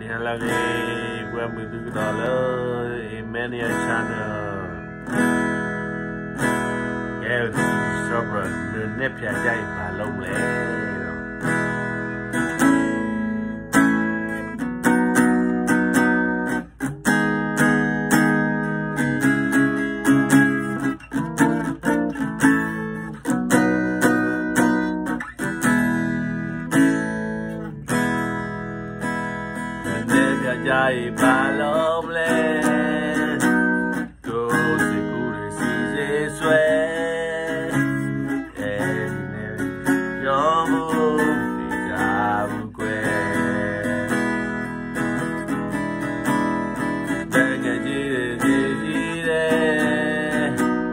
နံၤဟါလၢအဂ့ၤ, ကွဲမုာ်သုကဒီးလၢ Emmanuel Channel ကဲ, စီၤပရၢ နနဲၣ်ဖျါယါအံၤဘၣ်လီၤမလဲၣ်. နနဲၣ်ဖျါယါအံၤဘၣ်လီၤမလဲၣ်, ကိးစ့ၢ်ကီးစံးစ့ၢ်စွဲ, အဲၣ်ဒိးန့ၣ် ယီမူ သ့ၣ်တၢ်မူကွဲး တၢ်ကဲကဲဒဲး, တွ့န့ၢ်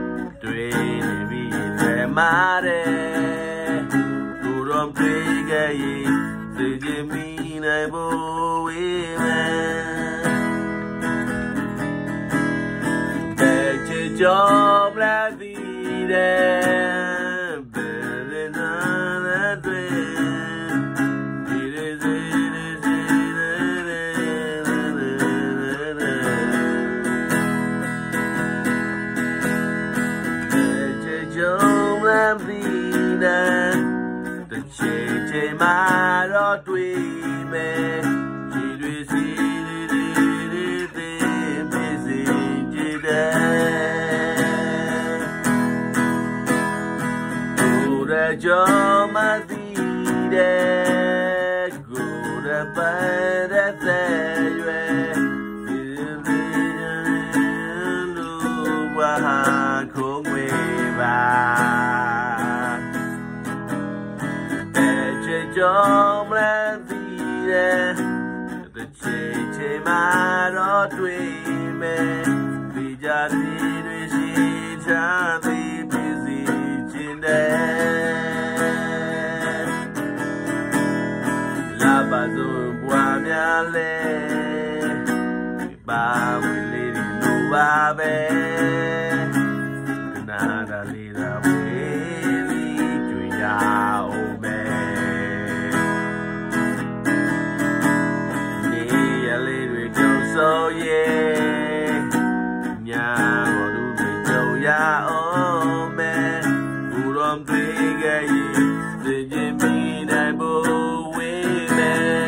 ဘံၣ်ယဲၢ်မၤဒဲး, ကိးဒီးပှ့ၤကဲအံၤ, စ့ၢ်ကီးမံနၤဘိဝံၤမး, ဘဲဆ့ကၠီမလၢသံဒဲး, ဘဲရနၤလၢတွ့ ဘဲဆ့ကၠီမလၢသံဒဲး, တဆ့ဆ့မၤဒီးတွ့မဲာ်, ဆံးတွ့ဆံးဒုဒုဒုသ့ၣ်မ့ၢ်စ့ၢ်ကီးဒဲး, ကိးဒီးကၠီမၤသံဒဲး, ကိးဒီးပှၤဒဲးသဲယွဲၢ်, ဒုဒုဒုဒုပှၤဟးခိၣ်မှ့ၤဘၣ်, ဘဲဆ့ကၠီမလၢသံဒဲး, တဆ့ဆ့မၤဒီးတွ့မဲာ်, သံကၠီသံတွ့ဆံးဆါသ့ၣ်မ့ၢ်စ့ၢ်ကီးဒဲး, လၢဘၣ်စိပှၤမၤလဲၣ်, ဘၣ်ဝံၤလံဒ်လိၣ်ဘၣ်ဘဲ, ကနၣ်တၢ်လံတၢ်ဝံၤလံ, ကွံာ်ယၤအိၣ်မဲာ်, န့ၣ်ယၤလံဒွဲၣ်ကၠိစီယဲၢ်, ညါဂီၤဒုးဒွဲၣ်ကၠိယၤအိၣ်မဲာ်, ပူၤဒီးပှ့ၤကဲအံၤ, စ့ၢ်ကီးမံနၤဘိဝံၤမး,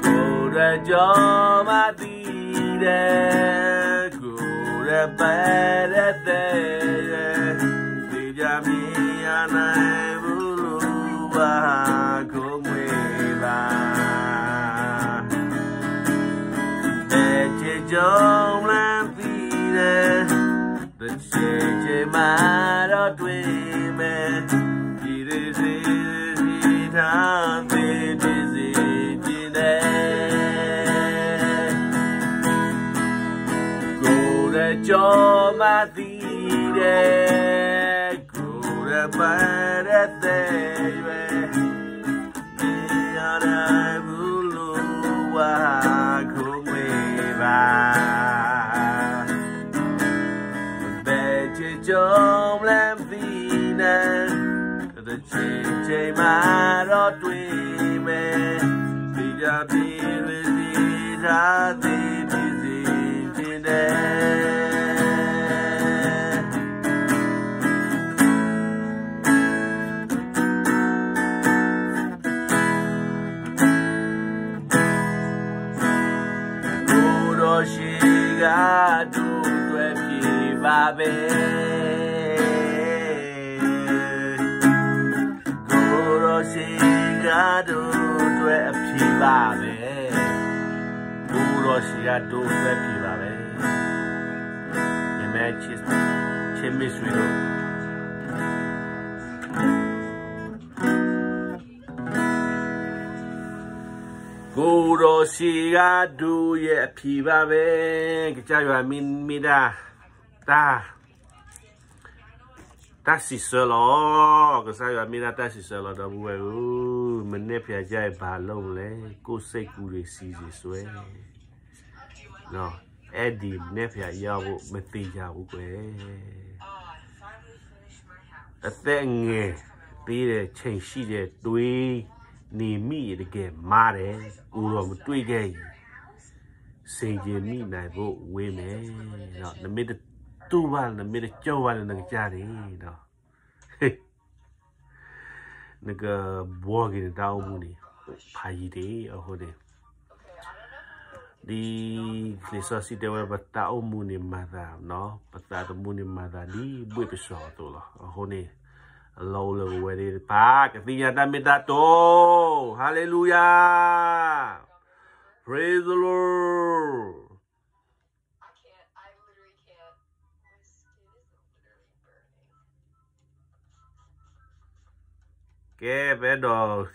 ကိးဒီးကၠီမၤသံဒဲး, ကိးဒီးပှၤဒဲးသဲယွဲၢ်, သံကၠီမံအနၢ်ပူၤလိၣ်ပှၤဟးခိၣ်မှ့ၤဘၣ်, ဘဲဆ့ကၠီမလၢသံဒဲး, တဆ့ဆ့မၤဒီးတွ့မဲာ်, ဆံးတွ့ဆံးဒုဒုထါသ့ၣ်မ့ၢ်စ့ၢ်ကီးဒဲး, ကိးဒီးကၠီမၤသံဒဲး, ကိးဒီးပှၤဒဲးသဲယွဲၢ်, မံအနၢ်ပူၤလိၣ်ပှၤဟးခိၣ်မှ့ၤဘၣ်, ဘဲဆ့ကၠီမလၢသံဒဲး, တဆ့ဆ့မၤဒီးတွ့မဲာ်, သံကၠီသံတွ့ဆံးဆါသ့ၣ်မ့ၢ်စ့ၢ်ကီးဒဲး, ကိးဒီးဆံးဂၤဒိၣ်ဒွဲၣ်ဖံးဘၣ်ဘဲ, ကိးဒီးဆံးဂၤဒိၣ်ဒွဲၣ်အဖံးဘၣ်ဘဲ, ကိးဒီးဆံးဂၤဒိၣ်ဒွဲၣ်ဖံးဘၣ်ဘဲ, ယမ့ၢ်ဆ့မ့ၢ်စွံးဒိၣ် ကိးဒီးဆံးဂၤဒိၣ်ယဲၢ်အဖံးဘၣ်ဘဲ, ကစၢ်ယွၤမ့ၢ်ဒၣ်တၢ် တၢ်စံးဆၢလီၤ, ကစၢ်ယွၤမ့ၢ်ဒၣ်တၢ်စံးဆၢလီၤ ဒီပုၢ်ဝဲၢ်ဧၢ, မနဲၣ်ဖျါယါအံၤဘၣ်လီၤမလဲၣ်, ကိးစ့ၢ်ကီးဒဲးစံးစ့ၢ်စွဲ အဲၣ်ဒိးနဲၣ်ဖျါယါအံၤ မသ့ၣ်ညါဘူးကွဲး, အသက်အငယ်သေးတယ်, ချိန်ရှိတယ်, တွေး နေမိတကယ်မှားတယ်, ကိုယ်တော်မတွေ့ခဲ့ရင် ဆင်ခြင်မိနိုင်ဖို့ဝေးမယ်. နမ့ၢ်တတူၢ်ဘၣ် နမ့ၢ်တကၠီၣ်ဘၣ်လၢနကစၢ်န့ၣ်ဒီး နကဘှီက့ၤနတၢ်အိၣ်မူန့ၣ် ဖးယံၤတ့ၢ်အဃိန့ၣ် ဒ်လံာ်စီဆှံတဲဝဲ ပတၢ်အိၣ်မူန့ၣ်မၤသး, ပသးသမူန့ၣ်မၤသးဒ်ဘှ့ၣ်ပစီၤအသိးလီၤ. အဃိန့ၣ် အလီၢ်အိၣ်လၢပဝဲသ့ၣ်တဖၣ် ကသ့ၣ်ညါတၢ်မ့ၢ်တၢ်တီ. Hallelujah. Praise the Lord. ကဲ ပအဲၣ်ဒိး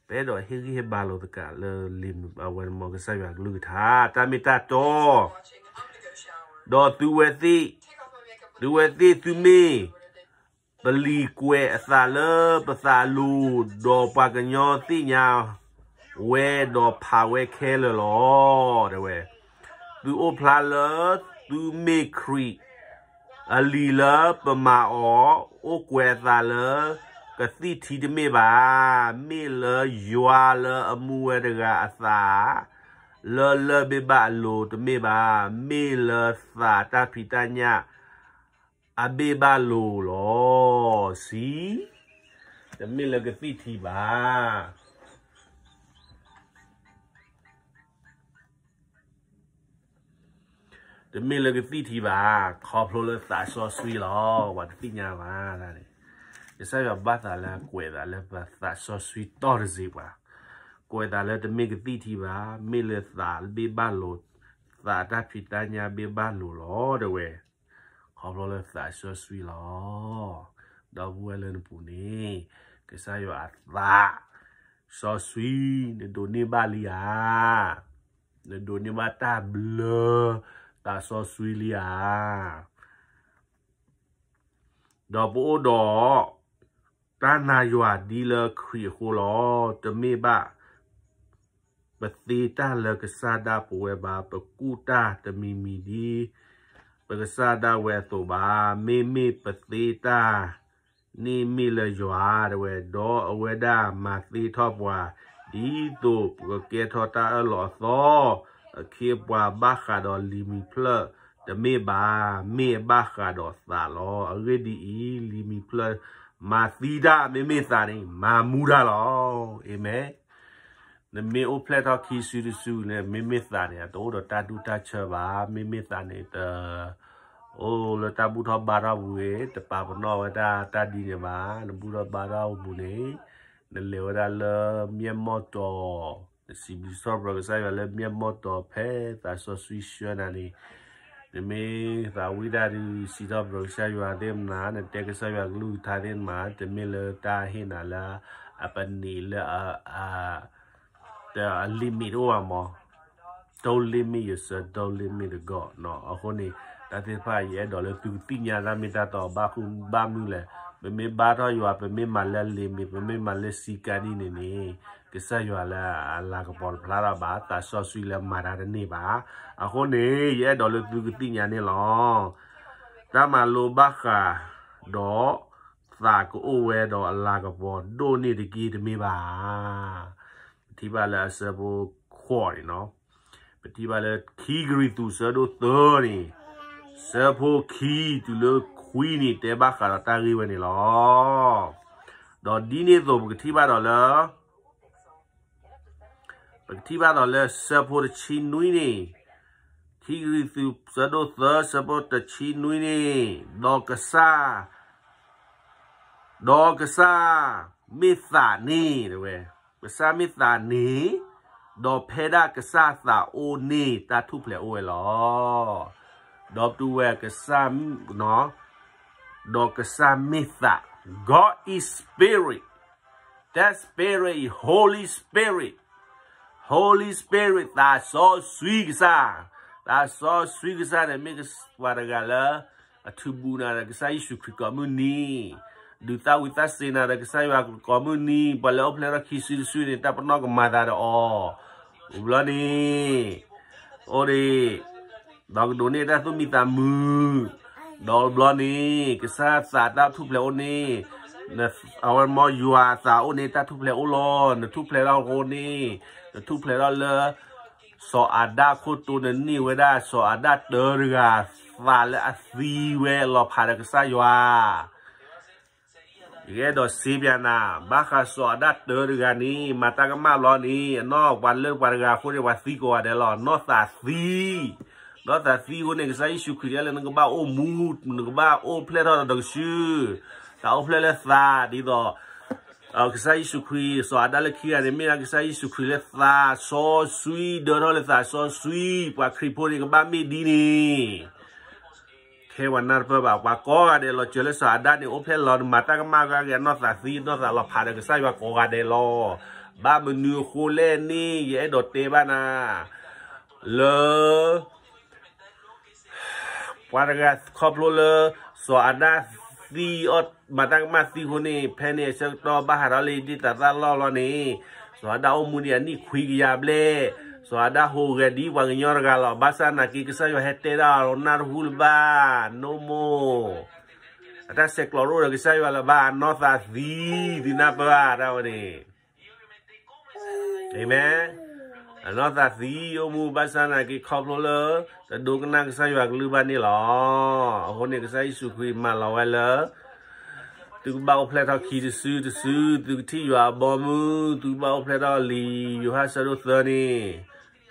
ပအဲၣ်ဒိးဟ့ၣ်ဂံၢ်ဟ့ၣ်ဘါလိာ်သကိးလၢ လံာ်မုၢ်အဝဲန့ၣ် မ်ကစၢ်ယွၤကလုၢ်ကထါ တၢ်မ့ၢ်တၢ်တီ, ဒီးသုဝဲသ့ၣ်, သုဝဲသ့ၣ်သုမ့ၢ် ပလံၤကွဲးအသးလၢပသးအလိၤ, ဒီးပှၤကညီသ့ၣ်ညါဝဲဒီးဖးဝဲခဲလၢာ်လီၤ. တဲဝဲ, သုအိၣ်ဖျါလၢသုမ့ၢ်ခရံာ်အလံၤလၢပမၤအီၤ, အိၣ်ကွဲးအသးလၢကသံၣ်ထံတမ့ၢ်ဘၣ်, မ့ၢ်လၢယွၤလၢအမူဝဲတဂၤအသး လၢလၢၢ်ဘ့ၣ်ဘၣ်အလိၤတမ့ၢ်ဘၣ်, မ့ၢ်လၢသးတၢ်ဖံးတၢ်ညၣ်အဘ့ၣ်ဘၣ်လိၤလီၤ. ဆံ, တမ့ၢ်လၢကသံၣ်ထံဘၣ်. တမ့ၢ်လၢကသံၣ်ထံဘၣ်, ခီဖျိလၢသးစီဆှံလီၤ. ပှၤတသ့ၣ်ညါဘၣ်န့ၣ်, ကစၢ်ယွၤဘၣ်သးလၢကွဲးသးလၢပသးစီဆှံတီၢ်တစ့ၢ်ပှၤ, ကွဲးသးလၢတမ့ၢ်ကသံၣ်ထံဘၣ်, မ့ၢ်လၢသးဘ့ၣ်ဘၣ်လိၤ, သးတၢ်ဖံးတၢ်ညၣ်ဘ့ၣ်ဘၣ်လိၤလီၤ. တဲဝဲ, ခီဖျိလၢသးစီဆှံလီၤ. ဒီပုၢ်ဝဲၢ်လၢနပူၤန့ၣ်, ကစၢ်ယွၤအသးစီဆှံ နဒိးန့ၢ်ဘၣ်လံဧါ. နဒိးန့ၢ်ဘၣ်တၢ်ဘျၢ သးစီဆှံလံဧါ. ဒီးပအိၣ်ဒီးတၢ်နာ်ယွၤဒ်လၢခရံာ်အဃိလီၤ. တမ့ၢ်ဘၣ် ပသ့တၢ်လၢကစၢ်ဒၣ်ပဝဲဘၣ်, ပကူၣ်တၢ်တမံၤမံၤဒ်ပကစၢ်ဒၣ်ဝဲအသိးဘၣ်. မ့မ့ၢ်ပသ့တၢ်န့ၣ်မ့ၢ်လၢယွၤ တဲဝဲ, ဒီးအဝဲဒၣ်မၤသ့ထီၣ်ပှၤ ဒ်သိးပကကဲထီၣ်တၢ်အၢၣ်လီၤအသီ, အခ့အပှၤဘၣ်ဃးဒီးလံာ်မံၤဖျၢၣ်တမ့ၢ်ဘၣ်, မ့ၢ်အဘၣ်ဃးဒီးသးလီၤ. အဂ့ၢ်ဒ်အံၤ, လံာ်မံၤဖျၢၣ်မၤသံတၢ်, မ့မ့ၢ်သးန့ၣ် မၤမူတၢ်လီၤ. အၤမ့ၣ်. နမ့ၢ်အိၣ်ဖျဲၣ်ထီၣ်ခံစုတစုန့ၣ် မ့မ့ၢ်သးန့ၣ် အတအိၣ်ဒီးတၢ်ဒူၣ်တၢ်ဆၢဘၣ်, မ့မ့ၢ်သးန့ၣ် တအိၣ်လၢတၢ်ဘူၣ်ထီၣ်ဘါထီၣ်ပူၤဂ့ၤ, တပာ်ပနီၣ်ဝဲဒၣ်တၢ်ဒ်န့ၣ်ဘၣ်, နဘူၣ်ထီၣ်ဘါထီၣ်ပူၤန့ၣ် နလဲၤဝဲဒၣ်လၢမျက်မှောက်တော်, နစံးဘျုးစံးထီၣ်ပတြၢၤကစၢ်ယွၤလၢမျက်မှောက်တော် ဖဲသးစီဆှံဆှၢနၤန့ၣ်, နမ့ၢ်သးဝံၣ်တၢ်ဒုး စံးထီၣ်ပတြၢၤကစၢ်ယွၤသ့ၣ်မနၤ, နတဲကစၢ်ယွၤကလုၢ်ကထါသ့ၣ်မနၤ, တမ့ၢ်လၢတၢ်ဟ့ၣ်နၤလၢအပနံာ်လၢအ တၢ်အlimitတအိၣ်ဘၣ်မး, don't limit yourself, don't limit the God. အဃိန့ၣ် တၢ်သ့ၣ်တဖၣ်ယအဲၣ်ဒိးလၢသုကသ့ၣ်ညါတၢ်မ့ၢ်တၢ်တီဘၣ်ဃုာ်ဘၣ်မနုၤလဲၣ်. ပမ့ၢ်ဘါထီၣ်ယွၤ, ပမ့ၢ်မၤလၢအlimit, ပမ့ၢ်မၤလၢစည်းကမ်းဒ်န့ၣ်န့ၣ်, ကစၢ်ယွၤလၢအလၤကပီၤတဖျါထီၣ်ဘၣ်, သးစီဆှံလၢမၤတၢ်တန့ၢ်ဘၣ်. အဃိန့ၣ် ယအဲၣ်ဒိးလၢသုကသ့ၣ်ညါန့ၣ်လီၤ. တၢ်မၤလိဘၣ်ဃးဒီး သးကအိၣ်ဝဲဒီးအလၤကပီၤဒိၣ်န့ၢ်တက့ၢ်တမ့ၢ်ဘၣ်. ပထံၣ်ဘၣ်လၢအဆၢဖိခွံန့ၣ်, ပထံၣ်ဘၣ်လၢခံကရံၣ်သူးဆၢဒိၣ်သၢန့ၣ်, ဆၢဖိခံတုၤလၢခွံန့ၣ် တဲဘၣ်ဃးဒီးတၢ်ဂ့ၢ်ဝဲန့ၣ်လီၤ. ဒီးဒ်န့ၣ်အသိး ပကထံၣ်ဘၣ်ဒီးလၢ ပကထံၣ်ဘၣ်ဒီးလၢဆၢဖိတဆံနွံန့ၣ်, ခံကရံၣ်သူးဆၢဒိၣ်သၢ ဆၢဖိတဆံနွံန့ၣ်, ဒီးကစၢ်, ဒီးကစၢ်မ့ၢ်သးန့ၣ်, တဲဝဲ, ကစၢ်မ့ၢ်သးန့ၣ်, ဒီးဖဲဒၣ်ကစၢ်သးအိၣ်န့ၣ် တၢ်ထူၣ်ဖျဲးအိၣ်ဝဲလီၤ. ဒီပုၢ်ဝဲၢ်ကစၢ် ဒီးကစၢ်မ့ၢ်သး, God is spirit, that spirit is Holy Spirit, Holy Spirit သးစီဆှံကစၢ်, သးစီဆှံကစၢ်န့ၣ် မ့ၢ်ပှၤတဂၤလၢ အထုးဘူးနၤဒီးကစၢ်ယ့ၣ်ၡူးခရံာ်ကိးမုၢ်နံၤ, ဒုးသၣ်ဝံၤသၣ်စ့ၤနၤဒီးကစၢ်ယွၤကိးမုၢ်နံၤ, ပှၤလၢအိၣ်ဖျဲၣ်ထီၣ်ခံစုတစုန့ၣ် တၢ်ပနီၣ်ကမၤသးဒီးအီၤ, အိၣ်ဘျီန့ၣ်, အိၣ်ဒံး, ဒီးကဒိးန့ၢ်တၢ်သူၣ်မံသးမုာ်, ဒီးအိၣ်ဘျီန့ၣ် ကစၢ်သးတၢ်ထူၣ်ဖျဲးအိၣ်န့ၣ်, အဝဲမ့ၢ်ယွၤအသးအိၣ်န့ၣ် တၢ်ထူၣ်ဖျဲးအိၣ်လီၤ. နထူၣ်ဖျဲးထီၣ်အဃိန့ၣ် နထူၣ်ဖျဲးထီၣ်လၢ စီၤအၤဒၣ်ခိၣ်တိနန့ၢ်ဝဲဒၣ် စီၤအၤဒၣ်တၢတဂၤ သးလၢအသံဝဲလီၤဖးဒီးကစၢ်ယွၤ ယကအဲၣ်ဒိးစ့ပၠးနၤ, ဘၣ်ဃးစီၤအၤဒၣ်တၢတဂၤန့ၣ် မၤတၢ်ကမၣ်ဘျီန့ၣ် အနီၢ်ပှၤလၢပှၤတဂၤအဃိန့ၣ် ပှၤသံကိးဂၤဒဲးလီၤ. နီၢ်သးသံ, နီၢ်သးသံအဃိန့ၣ် ကစၢ်ယ့ၣ်ၡူးခရံာ်တဲလၢနကဘၣ်အိၣ်မူ, နကဘၣ်အိၣ်ဖျဲၣ်ထီၣ်ဒီးတကဆူ, တၢ်အိၣ်ဖျဲၣ်လၢသးဒ်သိး ကစၢ်ယ့ၣ်ၡူးခရံာ် စီၤအၤဒၣ်လၢခံဂၤန့ၣ် မ့ၢ်ဒၣ်ကစၢ်ယ့ၣ်ၡူးခရံာ်လၢသးစီဆှံ, ဒၢထီၣ်လၢသးစီဆှံ, ပှၤခရံာ်ဖိန့ၣ် ကဘၣ်မ့ၢ်ဒ်န့ၣ် ခဲပှၤနၢ်တပၢၢ်ဘၣ်, ပှၤကိးဂၤဒဲးလီၤစၢၤလၢစီၤအၤဒၣ်န့ၣ် အိၣ်ဖျဲၣ်လီၤနမၤတၢ်ကမၣ်ဂ့ၤဂ့ၤ အနီၢ်သးသံ နီၢ်သးလီၤဖးဒီးကစၢ်ယွၤကိးဂၤဒဲးလီၤ. ဘၣ်မနုၤအဃိလဲၣ်န့ၣ် ယအဲၣ်ဒိးတဲဘၣ်နၤ လၢ ပှၤတဂၤခီဖျိလၢ စီၤအၤဒၣ်သံအီၤ မၤတၢ်ကမၣ်သံအဃိန့ၣ် ဖဲန့ၣ်အဆၢကတီၢ်ဘၣ်ဟးထီၣ်လၢဒ့ၣ်တၤသၣ်လီၢ်လီၤန့ၣ် စီၤအၤဒၣ်အိၣ်မူဒံးအနံၣ်ခွံကယၤဘျဲၣ်, စီၤအၤဒၣ်ဟူးဂဲၤဒ်ပှၤကညီတဂၤလီၤ. ဘၣ်ဆၣ်သနာ်က့ ကစၢ်ယွၤဟဲတဲဒၣ်အီၤနၢ်တဟူလၢၤဘၣ်, နိမိၢ် အတၢ်ဆဲးကျိးတအိၣ်ဒီးကစၢ်ယွၤလၢၤဘၣ်, အနီၢ်သးသံ, သုနၢ်ပၢၢ်ဧါ တၢ်ဝဲန့ၣ် အၤမ့ၣ်, အနီၢ်သးသံအိၣ်မူ ဘၣ်ဆၣ်သနာ်က့ခီဖျိလၢ တဒိကနၣ်ကစၢ်ယွၤကလုၢ်ဘၣ်န့ၣ်လီၤ. အဃိန့ၣ် ကစၢ်ယ့ၣ်ၡူးခရံာ်မၢလီၤဝဲလၢ သုကဘၣ်အိၣ်ဖျဲၣ်ထီၣ်ခံတစုတစု, သုကထံၣ်ယွၤအဘီမုၢ်, သုကဘၣ်အိၣ်ဖျဲၣ်ထီၣ်လံာ်ယိၤဟၣ်ဆၢဒိၣ်သၢန့ၣ်,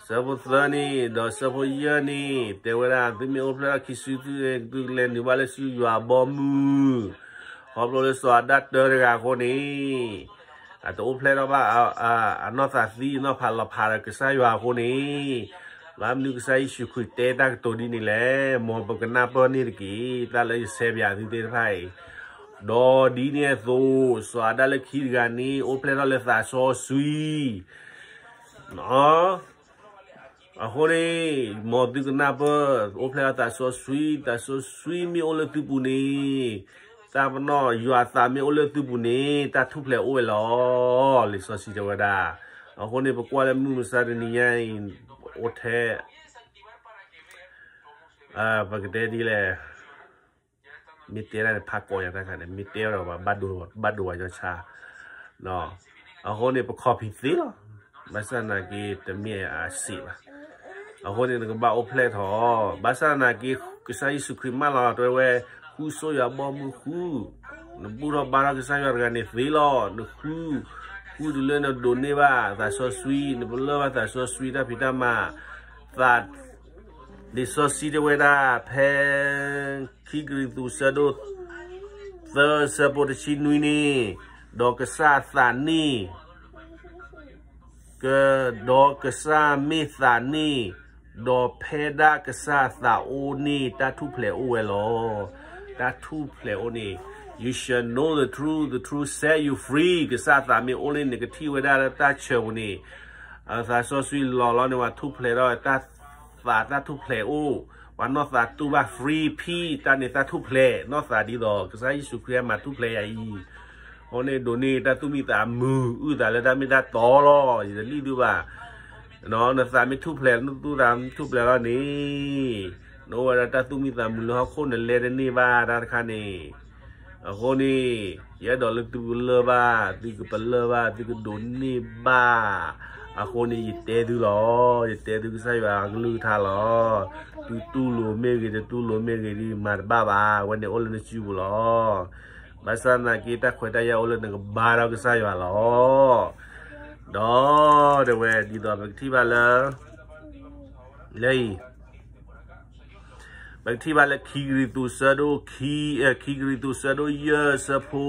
ဆၢဖိသၢန့ၣ် ဒီးဆၢဖိယဲၢ်န့ၣ် တဲဝဲဒၣ် သုမ့ၢ်အိၣ်ဖျဲၣ်ထီၣ်ခံစုတစုန့ၣ် သုကလဲၤနုာ်ဘၣ်လၢဆူယွၤအဘီမုၢ်, ခီဖျိလၢစီၤအၤဒၣ်တၢတဂၤအဃိန့ၣ် အတအိၣ်ဖျဲၣ်ထီၣ်ဘၣ် အနီၢ်သးသံ အနီၢ်ဖးလီၤဖးဒီးကစၢ်ယွၤအဃိန့ၣ်, ဘၣ်မနုၤကစၢ်ယ့ၣ်ၡူးခရံာ်တဲတၢ်ကတိၤဒ်န့ၣ်လဲၣ်, မ်ပကနၢ်ပၢၢ်န့ၢ်တက့ၢ် တၢ်လၢယဆဲးပၠးသုသ့ၣ်တဖၣ်အံၤ, ဒီးဒ်န့ၣ်အသိး စီၤအၤဒၣ်လၢခံတဂၤန့ၣ် အိၣ်ဖျဲၣ်ထီၣ်လၢသးစီဆှံ အဃိန့ၣ် မ်သုကနၢ်ပၢၢ် အိၣ်ဖျဲၣ်ထီၣ်သးစီဆှံ, သးစီဆှံမ့ၢ်အိၣ်လၢသုပူၤန့ၣ်, တၢ်ပနီၣ်ယွၤအသးမ့ၢ်အိၣ်လၢသုပူၤန့ၣ် တၢ်ထူၣ်ဖျဲးအိၣ်ဝဲလီၤ. လံာ်စီဆှံတဲဝဲဒၣ်, အဃိန့ၣ် ပကွၢ်လၢမုၢ်မဆါတနံၤညါအံၤ အိၣ်ထဲ ပကတဲဒ်လဲၣ် မ့ၢ်တဲဒၣ်န့ၣ် ဖးကိးယၤတခါန့ၣ် မ့ၢ်တဲဒီး ဘၣ်ဒိဝဲညီဆါ, အဃိန့ၣ် ပခီၣ်ဖံးသ့လီၤ. ဘၣ်ဆၣ်သနာ်က့ တမ့ၢ်အစံးဘၣ်. အဃိန့ၣ် နကဘၣ်အိၣ်ဖျဲၣ်ထီၣ်, ဘၣ်ဆၣ်သနာ်က့ ကစၢ်ယ့ၣ်ၡူးခရံာ်မၢလီၤတဲဝဲ, ဃုဆိယွၤဘီမုၢ်ဃု, နဘူၣ်ထီၣ်ဘါထီၣ်ကစၢ်ယွၤတဂၤန့ၣ်သ့လီၤ. နဃု, ဃုတုၤလၢနဒိးန့ၢ်ဘၣ်သးစီဆှံ, နပလၢၢ်ဘၣ်သးစီဆှံတၢ်ဖံးတၢ်မၤ, သး လံာ်စီဆှံတဲဝဲဒၣ် ဖဲ ခံကရံၣ်သူး ဆၢဒိၣ် သၢ ဆၢဖိတဆံနွံန့ၣ်, ဒီးကစၢ်သးန့ၣ်, က, ဒီးကစၢ်မ့ၢ်သးန့ၣ်, ဒီးဖဲဒၣ်ကစၢ်သးအိၣ်န့ၣ် တၢ်ထူၣ်ဖျဲးအိၣ်ဝဲလီၤ. တၢ်ထူၣ်ဖျဲးအိၣ်န့ၣ်, you shall know the truth, the truth set you free. ကစၢ်သးမ့ၢ်အိၣ်လၢနကထံၣ်ဝဲဒၣ်လၢတၢ်ဆၢပူၤန့ၣ်, အသးစီဆှံလီၤလီၤန့ၣ် ပှၤထူၣ်ဖျဲးဒီးတၢ်သးတၢ်ထူၣ်ဖျဲးအိၣ်, ပှၤနီၢ်သးတူၢ်ဘၣ် free peace တၢ်န့ၣ်တၢ်ထူၣ်ဖျဲး, နီၢ်သးဒ်သိး ကစၢ်ယ့ၣ်ၡူးခရံာ်မၤထူၣ်ဖျဲးယၤအံၤ, အဃိန့ၣ်ဒိးန့ၢ်တၢ်သူၣ်မံသးမုာ် အုၣ်သးလၢတၢ်မ့ၢ်တၢ်တီလီၤ. ယတလံၣ်ဒုးဘၣ်, နသးမ့ၢ်ထူၣ်ဖျဲး နသူၣ်သးမ့ၢ်ထူၣ်ဖျဲးလီၤန့ၣ်, နအိၣ်ဝဲဒၣ်တၢ်သူၣ်မံသးမုာ်လၢဟီၣ်ခိၣ် နလဲတန့ၢ်ဘၣ်တၢ်တခါန့ၣ် အဃိန့ၣ်, ယအဲၣ်ဒိးလၢသုကလၢၢ်ဘၣ်, သုကပလၢၢ်ဘၣ်, သုကဒိးန့ၢ်ဘၣ်, အဃိန့ၣ် ယတဲသုလီၤ. ယတဲသုကစၢ်ယွၤအကလုၢ်ကထါလီၤ. သုတူၢ်လိာ်မ့ၢ်ဂ့ၤ တတူၢ်လိာ်မ့ၢ်ဂ့ၤဒီး မၤတဘၣ်ဘၣ်, အဝဲန့ၣ်အိၣ်လၢနစုပူၤလီၤ. ဘၣ်ဆၣ်သနာ်က့ တၢ်ခွဲးတၢ်ယာ်အိၣ်လၢနကဘါထီၣ်ကစၢ်ယွၤလီၤ. ဒီးတဲဝဲဒ်သိး ပကထံၣ်ဘၣ်လၢ လၢအံၤ ပကထံၣ်ဘၣ်လၢခံကရံၣ်သူး ဆၢဒိၣ်ခံ, ခံကရံၣ်သူး ဆၢဒိၣ်ယဲၢ် ဆၢဖိ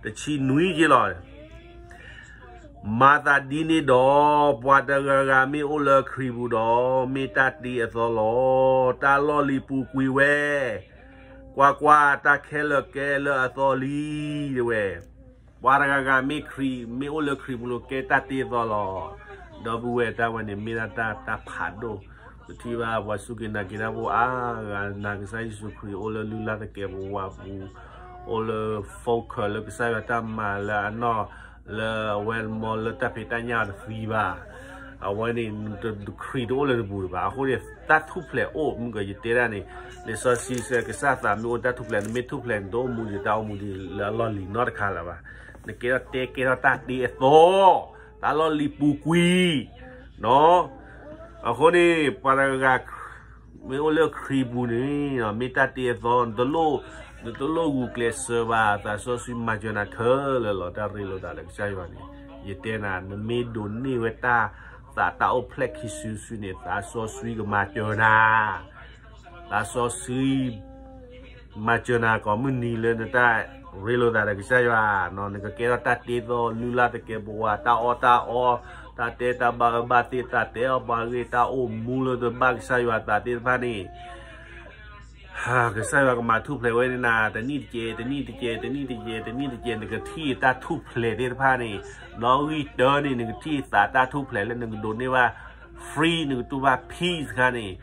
တဆံနွံက့လီၤ. မၤသးဒ်န့ၣ်ဒီး ပှၤတဂၤဂၤမ့ၢ်အိၣ်လၢခရံာ်ပူၤဒီး မ့ၢ်တၢ်တ့အသီလီၤ. တၢ်လီၢ်လံၤပူၤကွံာ်ဝဲ, ကွၢ်ကွၢ်, တၢ်ခဲလၢာ်ကဲလၢအသီလံ တဲဝဲ. ပှၤတဂၤဂၤမ့ၢ်ခရံာ်, မ့ၢ်အိၣ်လၢခရံာ်ပူၤလီၤ ကဲတၢ်တ့အသီလီၤ. ဒီပုၢ်ဝဲၢ် တၢ်ဝဲန့ၣ် မ့ၢ်ဒၣ်တၢ်, တၢ်ဖးဒိၣ်, ပထံၣ်ဘၣ်ပှၤစူၢ်က့ၤနာ်က့ၤတၢ်ဖိအါဂၤ နာ်ကစၢ်ယ့ၣ်ၡူးခရံာ်အိၣ်လၢလုၢ်လၢ်သကဲးပဝးပူၤ, အိၣ်လၢ focus လၢကစၢ်ယွၤတၢ်မၤလၢအနီၢ်, လၢအဝဲမ့ၢ်လၢတၢ်ဖံးတၢ်ညၣ်တသံဘၣ်. ဒီး အဝဲန့ၣ် ခရံာ်တအိၣ်လၢနပူၤဘၣ်. အဃိန့ၣ် တၢ်ထူၣ်ဖျဲးအိၣ် မုၢ်ကယတဲဒၣ်န့ၣ်, လံာ်စီဆှံစံး ကစၢ်သးမ့ၢ်အိၣ် တၢ်ထူၣ်ဖျဲး, နမ့ၢ်ထူၣ်ဖျဲး နတအိၣ်မူဒံးလၢအလီၢ်လံၤနီတခါလၢၤဘၣ်. နကဲထီၣ်တဲ ကဲထီၣ်တၢ်တ့အသီ, တၢ်လီၢ်လံၤပူၤကွံာ်, အဃိန့ၣ် ပှၤတဂၤ မ့ၢ်အိၣ်လၢခရံာ်ပူၤန့ၣ် မ့ၢ်တၢ်တ့အသီ, နတလိၣ်ဂုာ်ကျဲးစၢးဘၣ်, သးစီဆှံမၤစၢၤနၤခဲလၢာ်လီၤ. တၢ်ရ့လိာ်သးလၢကစၢ်ယွၤန့ၣ် ယတဲနၤ နမ့ၢ်ဒိးန့ၢ်ဝဲတၢ်သးတၢ်အိၣ်ဖျဲၣ်ခံစုတစုန့ၣ် သးစီဆှံကမၤစၢၤနၤ, သးစီဆှံ မၤစၢၤနၤကိးမုၢ်နံၤလၢနတၢ်ရ့လိာ်သးဒီးကစၢ်ယွၤ, နကကဲထီၣ်တၢ်တ့အသီ, လုၢ်လၢ်သကဲးပဝး, တၢ်အီၣ်တၢ်အီ, တၢ်တဲတၢ်ဘၣ်အၢဘၣ်သီ, တၢ်တဲအီၣ်ပှၤဂ့ၢ်, တၢ်အိၣ်မူလၢတဘၣ်ကစၢ်ယွၤသးသ့ၣ်တဖၣ်န့ၣ် ကစၢ်ယွၤကမၤထူၣ်ဖျဲးဝဲန့ၣ်နၤ, တနံၣ်တကဲး, တနံၣ်တကဲး, တနံၣ်တကဲး, တနံၣ်တကဲး, နကထံၣ်တၢ်ထူၣ်ဖျဲးသ့ၣ်တဖၣ်န့ၣ်, နီၣ်ဂံၢ်တၢန့ၣ် နကထံၣ်သးတၢ်ထူၣ်ဖျဲးလၢနကဒိးန့ၢ်ဘၣ် free, နကတူၢ်ဘၣ် peace တခါန့ၣ်,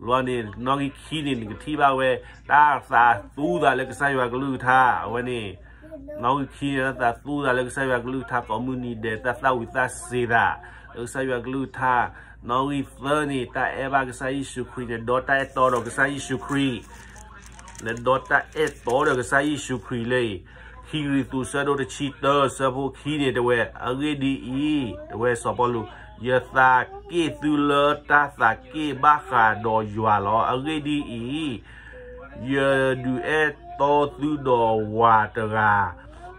လီၤန့ၣ် နီၣ်ဂံၢ်ခံန့ၣ် နကထံၣ်ဘၣ်ဝဲ တၢ်သးသူသးလၢကစၢ်ယွၤကလုၢ်ကထါ, အဝဲန့ၣ် နီၣ်ဂံၢ်ခံန့ၣ် သးသူသးလၢကစၢ်ယွၤကလုၢ်ကထါကိးမုၢ်နံၤဒဲး, တၢ်သၣ်ဝံၤသးစ့ၤသးလၢကစၢ်ယွၤကလုၢ်ကထါ, နီၣ်ဂံၢ်သၢန့ၣ် တၢ်အဲၣ်ဘၣ်ကစၢ်ယ့ၣ်ၡူးခရံာ်န့ၣ်, ဒီးတၢ်အဲၣ်တီဒီးကစၢ်ယ့ၣ်ၡူးခရံာ်, နဒီးတၢ်အဲၣ်တီဒီးကစၢ်ယ့ၣ်ၡူးခရံာ်လၢအံၤ, ခံကရံၣ်သူး ဆၢဒိၣ်တဆံတၢ ဆၢဖိခံန့ၣ် တဲဝဲ, အဂ့ၢ်ဒ်အံၤ, တဲဝဲစီၤပီလူး, ယသးက့ၣ်သုလၢတၢ်သးက့ၣ်ဘၣ်ဃးဒီးယွၤလီၤ. အဂ့ၢ်ဒ်အံၤ, ယဒုးအဲၣ်တီသုဒီးဝၤတဂၤ,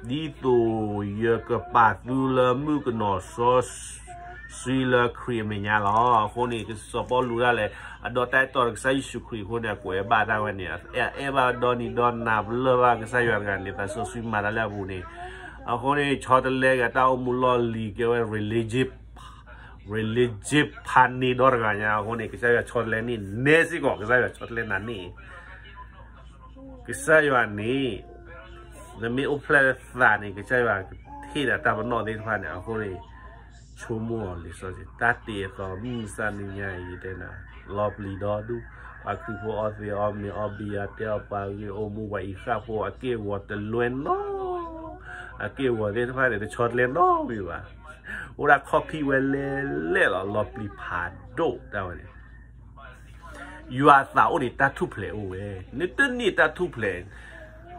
ဒ်သိးယကပာ်သုလၢမုၣ်ကနီၤစီဆှံလၢခရံာ်အမဲာ်ညါလီၤ. အဃိန့ၣ် စီၤပီလူးဒၣ်လဲာ် အဒီးတၢ်အဲၣ်တီဒီးကစၢ်ယ့ၣ်ၡူးခရံာ်အဃိန့ၣ် အကွဲးဘၣ်တၢ်ဝဲန့ၣ်, အအဲၣ်ဘၣ်ဒီနံၤဒီနၤ ပလၢၢ်ဘၣ်ကစၢ်ယွၤတဂၤန့ၣ် သးစီဆှံမၤတၢ်လၢအပူၤန့ၣ်, အဃိန့ၣ် ဆီတလဲက့ၤတၢ်အိၣ်မူလီၢ်လံၤ ကဲဝဲ religion, religion ဖးန့ၢ်ဒီတဂၤညါအဃိန့ၣ် ကစၢ်ယွၤဆီတလဲန့ၣ် နဲစ့ၢ်ကီး ကစၢ်ယွၤဆီတလဲနၤန့ၣ် ကစၢ်ယွၤန့ၣ် နမ့ၢ်အိၣ်ဖျဲၣ်သးန့ၣ် ကစၢ်ယွၤကဟ့ၣ်ဒီးတၢ်ပနီၣ်သ့ၣ်တဖၣ်န့ၣ် အဃိန့ၣ် ဆိကမိၣ်အီၤလံာ်စီဆှံ တၢ်တ့အသီ မုၢ်မဆါနံၤညါအံၤ ယတဲနၤ လီၤပျံၤဒီဒူၣ် ပှၤခရံာ်ဖိအီသံးအီမ့ၤအီဘံယၤ တဲအီၣ်ပှၤဂ့ၢ်အိၣ်မူ ပှၤအံၤဃၣ်ဖိအက့ၢ်အဂီၤတလွဲနီတဂၤ အက့ၢ်အဂီၤသ့ၣ်တဖၣ်န့ၣ် တဆီတလဲနီတမံၤဘၣ်. အိၣ်ဒၣ်ခီၣ်ဖံးဝဲလဲၣ်လဲၣ်လီၤ လီၤပျံၤဖးဒိၣ်တၢ်ဝဲန့ၣ် ယွၤအသးအိၣ်န့ၣ် တၢ်ထူၣ်ဖျဲးအိၣ်ဝဲ, နတန့ၢ်တၢ်ထူၣ်ဖျဲး,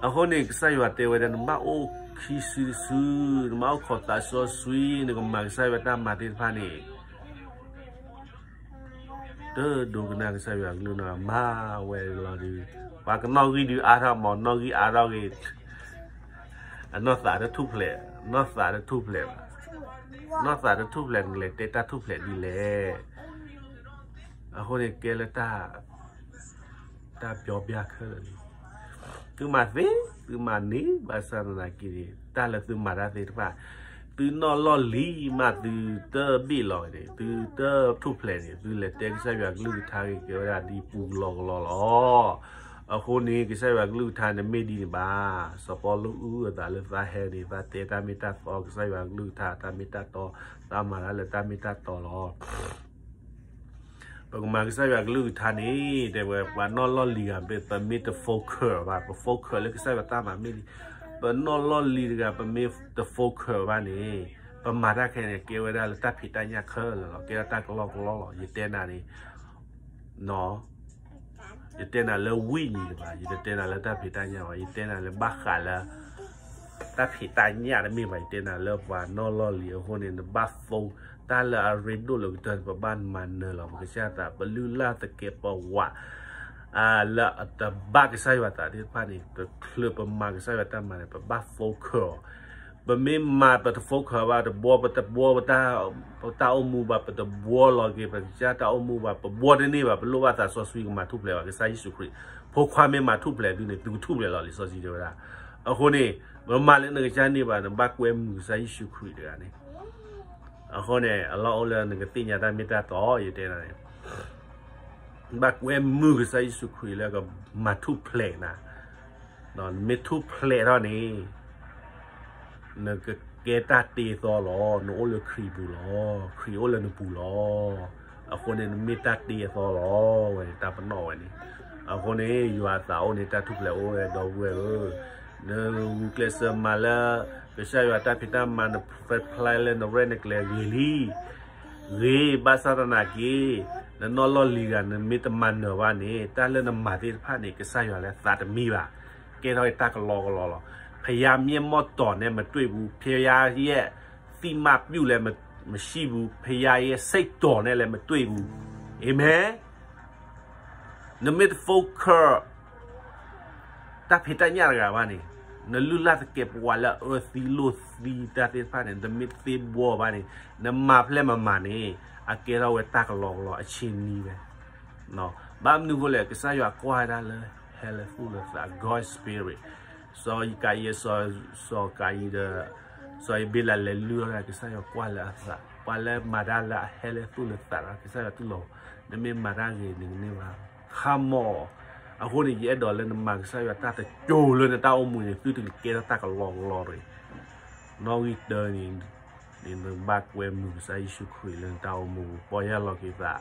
အဃိန့ၣ် ကစၢ်ယွၤတဲဝဲဒၣ် နဘၣ်အိၣ်ခံစုတစု, နဘၣ်အိၣ်ခိးသးစီဆှံ, နကမၤကစၢ်ယွၤတၢ်မၤသ့ၣ်တဖၣ်န့ၣ် တဒိကနၣ်ကစၢ်ယွၤကလုၢ်နီၤ မၤဝဲလီၤဒုး, ပှၤကနီၣ်ဂံၢ်ဒုးအါထီၣ်မး နီၣ်ဂံၢ်အါထီၣ်ဂ့ၤ, အနီၢ်သးတထူၣ်ဖျဲး, နီၢ်သးတထူၣ်ဖျဲးဘၣ်, နီၢ်သးတထူၣ်ဖျဲး နကလဲၤတဲတၢ်ထူၣ်ဖျဲးဒ်လဲၣ်. အဃိန့ၣ်ကဲလၢတၢ် တၢ်ပျီပျၢ်ခဲလၢာ်န့ၣ် သုမၤသ့, သုမၤန့ၢ် ဘၣ်ဆၣ်သနာ်က့န့ၣ် တၢ်လၢသုမၤတၢ်သ့ၣ်တဖၣ် သုနီၣ်လီၢ်လံၤမး သုတဘ့ၣ်လီၤန့ၣ် သုတထူၣ်ဖျဲးန့ၣ် သုလဲၤတဲကစၢ်ယွၤကလုၢ်ကထါဂ့ၤ ကဲဝဲဒၣ်ဒ်ပူၤလီၤကလီလီၤ. အဃိန့ၣ် ကစၢ်ယွၤကလုၢ်ကထါန့ၣ်မ့ၢ်ဒ်န့ၣ်ဘၣ်. စီၤပီလူးအုၣ်အသးလၢသးဟဲန့ၣ် သးတဲတၢ်မ့ၢ်တၢ်တီ ကစၢ်ယွၤကလုၢ်ကထါ တၢ်မ့ၢ်တၢ်တီ, သးမၤတၢ်လၢတၢ်မ့ၢ်တၢ်တီလီၤ. ပကမၤကစၢ်ယွၤကလုၢ်ကထါန့ၣ် တဲဝဲ ပှၤနီၣ်လီၢ်လံၤဂၤ ပမ့ၢ်တ focus ဘၣ်, ပ focus လၢကစၢ်ယွၤတၢ်မၤမ့ၢ်လံ, ပနီၣ်လီၢ်လံၤတဂၤ ပမ့ၢ်တ focus ဘၣ်န့ၣ် ပမၤတၢ်ခဲအံၤန့ၣ် ကဲဝဲဒၣ်လၢတၢ်ဖံးတၢ်ညၣ်ခဲလၢာ်လီၤ, ကဲဒၣ်တၢ်ကလီကလီလီၤ. ယတဲနၤန့ၣ် ယတဲနၤလၢဝိညာဉ်တဘၣ်, ယတတဲနၤလၢတၢ်ဖံးတၢ်ညၣ်ဘၣ်, ယတဲနၤလၢဘၣ်ဃးလၢ တၢ်ဖံးတၢ်ညၣ်တမ့ၢ်ဘၣ်, ယတဲနၤလၢပှၤနီၣ်လီၢ်လံၤအဃိန့ၣ် နဘၣ် focus တၢ်လၢအရ့ဒိၣ်လၢကတၢၢ်န့ၣ် ပဘၣ်မၤနၢၤလီၤ ပကစၢ်သး, ပလုၢ်လၢ်သကဲးပဝး လၢအတဘၣ်ကစၢ်ယွၤသးသ့ၣ်တဖၣ်န့ၣ် ပချုးပမၤကစၢ်ယွၤတၢ်မၤန့ၣ် ပဘၣ် focus အီၤ, ပမ့ၢ်မၤပတ focus ဘၣ် တဘှီ ပတဘှီ ပတၢ်အိၣ်မူဘၣ်, ပတဘှီလီၤက့ၤ ပကစၢ်တၢ်အိၣ်မူဘၣ်, ပဘှီတန့ၢ်ဘၣ်, ပလိၣ်ဘၣ်သးစီဆှံကမၤထူၣ်ဖျဲးဘၣ် ကစၢ်ယ့ၣ်ၡူးခရံာ်, ဖိခွါမ့ၢ်မၤထူၣ်ဖျဲးသုန့ၣ် သုကထူၣ်ဖျဲးလီၤ လံာ်စီဆှံတဲဝဲဒၣ်. အဃိန့ၣ် ပမၤလၢနကစၢ်န့ၢ်ဘၣ် နဘၣ်ကွဲမုာ်ကစၢ်ယ့ၣ်ၡူးခရံာ်တဂၤန့ၣ် အဃိန့ၣ် အလီၢ်အိၣ်လၢနကသ့ၣ်ညါတၢ်မ့ၢ်တၢ်တီ ယတဲနၤန့ၣ် နဘၣ်ကွဲမုာ်ကစၢ်ယ့ၣ်ၡူးခရံာ်လၢကမၤထူၣ်ဖျဲးနၤ, နမ့ၢ်ထူၣ်ဖျဲးထီၣ်န့ၣ် နကကဲတၢ်တ့အသီလီၤ, နအိၣ်လၢခရံာ်ပူၤလီၤ, ခရံာ်အိၣ်လၢနပူၤလီၤ. အဃိန့ၣ် နမ့ၢ်တၢ်တ့အသီလီၤ, ဝဲန့ၣ် တၢ်ပနီၣ်ဝဲန့ၣ်. အဃိန့ၣ် ယွၤအသးအိၣ်န့ၣ် တၢ်ထူၣ်ဖျဲးအိၣ်ဝဲ ဒီပုၢ်ဝဲၢ်ဧၢ, နဂုာ်ကျဲးစၢးမၤလၢ ကစၢ်ယွၤတၢ်ဖံးတၢ်မၤ န fly လၢနရဲၣ်နကျဲၤဂ့ၤလံ. ဂ့ၤဘၣ်ဆၣ်သနာ်က့ နနီၢ်လီၢ်လံၤဂၤ နမ့ၢ်တမၤနၢၤဘၣ်န့ၣ် တၢ်လၢနမၤသ့ၣ်တဖၣ်န့ၣ် ကစၢ်ယွၤလၢသးတမံဘၣ်, ကဲထီၣ်တၢ်ကလီကလီလီၤ. ဘုရားမျက်မှောက်တော်နဲ့မတွေ့ဘူး, ဘုရားရဲ့ သံမပြုလည်းမရှိဘူး, ဘုရားရဲ့စိတ်တော်နဲ့လည်းမတွေ့ဘူး. အာမင်. နမ့ၢ်တ focus တၢ်ဖံးတၢ်ညၣ်တဂၤဘၣ်န့ၣ်, နလုၢ်လၢ်သကဲးပဝးလၢအအၢသံလိာ်သံတၢ်သ့ၣ်တဖၣ်န့ၣ် နမ့ၢ်တသ့ဘှီဘၣ်န့ၣ်, နမၤဖျဲၣ်မမၤန့ၣ် အကဲထီၣ်ဝဲတၢ်ကလီကလီအဆ့နံၤဝဲ. ဘၣ်မနုၤဃိလဲၣ်, ကစၢ်ယွၤကွၢ်ဝဲဒၣ်လၢဟဲလၢသူၣ်လၢသး God Spirit. စီၤကၤယံ, စီၤကၤယံဒီး စီၤအ့ဘ့လးလဲၤလုၢ်အီၣ်တၢ်, ကစၢ်ယွၤကွၢ်လၢအသး, ပှၤလၢမၤတၢ်လၢအဟဲလၢသူၣ်လၢသးဒီး ကစၢ်ယွၤတူၢ်လိာ်, နမ့ၢ်မၤတၢ်ဂ့ၤန့ၣ် နကန့ၢ်ဘၣ် ခါမီၢ်. အဃိန့ၣ် ယအဲၣ်ဒိးလၢနမၤကစၢ်ယွၤတၢ်တစိၤလၢနတၢ်အိၣ်မူန့ၣ် သုတကဲထီၣ်တၢ်ကလီကလီတဂ့ၤ. နီၣ်ဂံၢ်တၢန့ၣ် နဘၣ်ကွဲမုာ်ကစၢ်ယ့ၣ်ၡူးခရံာ်လၢနတၢ်အိၣ်မူ, ပီၢ်ယၢ်လီၤက့ၤသး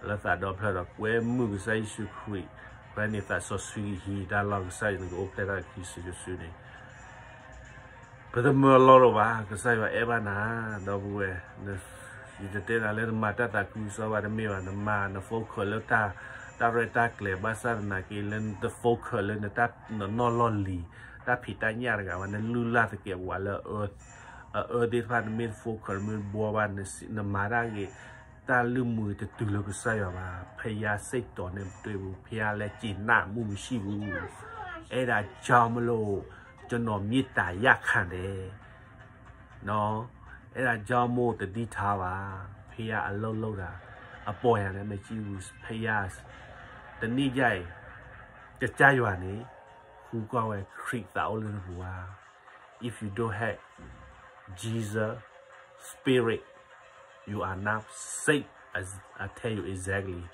လၢသးဒီဖျၢၣ်ဒီး ကွဲမုာ်ကစၢ်ယ့ၣ်ၡူးခရံာ်, ဖဲန့ၣ်သးစီဆှံကဟံးတၢ်လီၢ်ကစၢ်ယွၤန့ၣ် ကအိၣ်ဖျဲၣ်ထီၣ်ခံစုတစုန့ၣ် ပတမၢလီၤလၢၤဘၣ်, ကစၢ်ယွၤအဲၣ်ဘၣ်နၤ, ဒီပုၢ်ဝဲၢ်, ယတတဲနၤလၢနမၤတၢ်သးခုကစီၣ်ဘၣ်တမ့ၢ်ဘၣ်, နမၤန focus လၢ တၢ်ရဲၣ်တၢ်ကျဲၤဘၣ်ဆၣ်သနာ်က့ လၢနတ focus လၢနတၢ်နီၢ်လီၢ်လံၤ, တၢ်ဖံးတၢ်ညၣ်တဂၤဘၣ်, နလုၢ်လၢ်သကဲးပဝးလၢ အအၢသ့ၣ်တဖၣ် နမ့ၢ်တ focus နမ့ၢ်တဘှီဘၣ်, နမၤတၢ်ဂ့ၤ, တၢ်လုၢ်မူတတုၤလၢကစၢ်ယွၤဘၣ်, ဘုရားစိတ်တော်နဲ့မတွေ့ဘူး, ဘုရားလည်းကျေနပ်မှုမရှိဘူး. အဲဒါကြောင့်မလို့ ကျွန်တော်မေတ္တာရပ်ခံတယ်. အဲဒါကြောင့်မို့ သတိထားပါ, ဘုရားအလုပ်လုပ်တာ အပေါ်ယံၤလည်းမကြည့်ဘူး, ဘုရား တနံၣ်ကျရင် ကစၢ်ယွၤန့ၣ် ဃုကွၢ်ဝဲခရံာ်သးအိၣ်လၢနပူၤဧါ. If you don't have Jesus Spirit, you are not saved. I, I tell you exactly.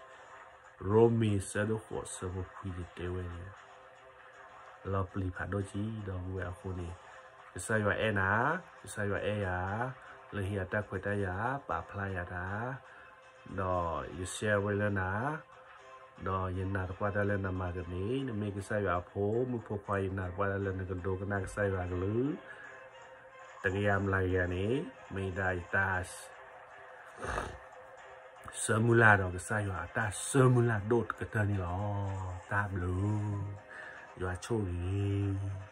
ရိမ့ၤ ဆၢဒိၣ်ဃိး ဆၢဖိခွံန့ၣ်တဲဝဲန့ၣ် လီၤပျံၤဖးဒိၣ်ကံ ဒီပုၢ်ဝဲၢ်အဃိန့ၣ်, ကစၢ်ယွၤအဲၣ်နၤ, ကစၢ်ယွၤအဲၣ်ယၤ, လၢဟ့ၣ်ယၤတၢ်ခွဲးတၢ်ယာ်, ပာ်ဖျါယၤတၢ်, ဒီးယ share ဝဲလၢနၤ, ဒီးယနာ်သပှၢ်တၢ်လၢနမၤကမ့ၢ်, နမ့ၢ်ကစၢ်ယွၤအဖိမုၣ်ဖိခွါ, ယနာ်သပှၢ်တၢ်လၢနကဒိကနၣ်ကစၢ်ယွၤအကလုၢ် တကယၤမျးကယၤန့ၣ်, မ့ၢ်ဒၣ်ယတၢ် ဆၢမုၢ်လၢ်ဒီးကစၢ်ယွၤအတၢ်ဆၢမုၢ်လၢ်ဒိၣ်ကတၢၢ်န့ၣ်လီၤ. တၢ်ဘျုး, ယွၤဆိၣ်ဂ့ၤ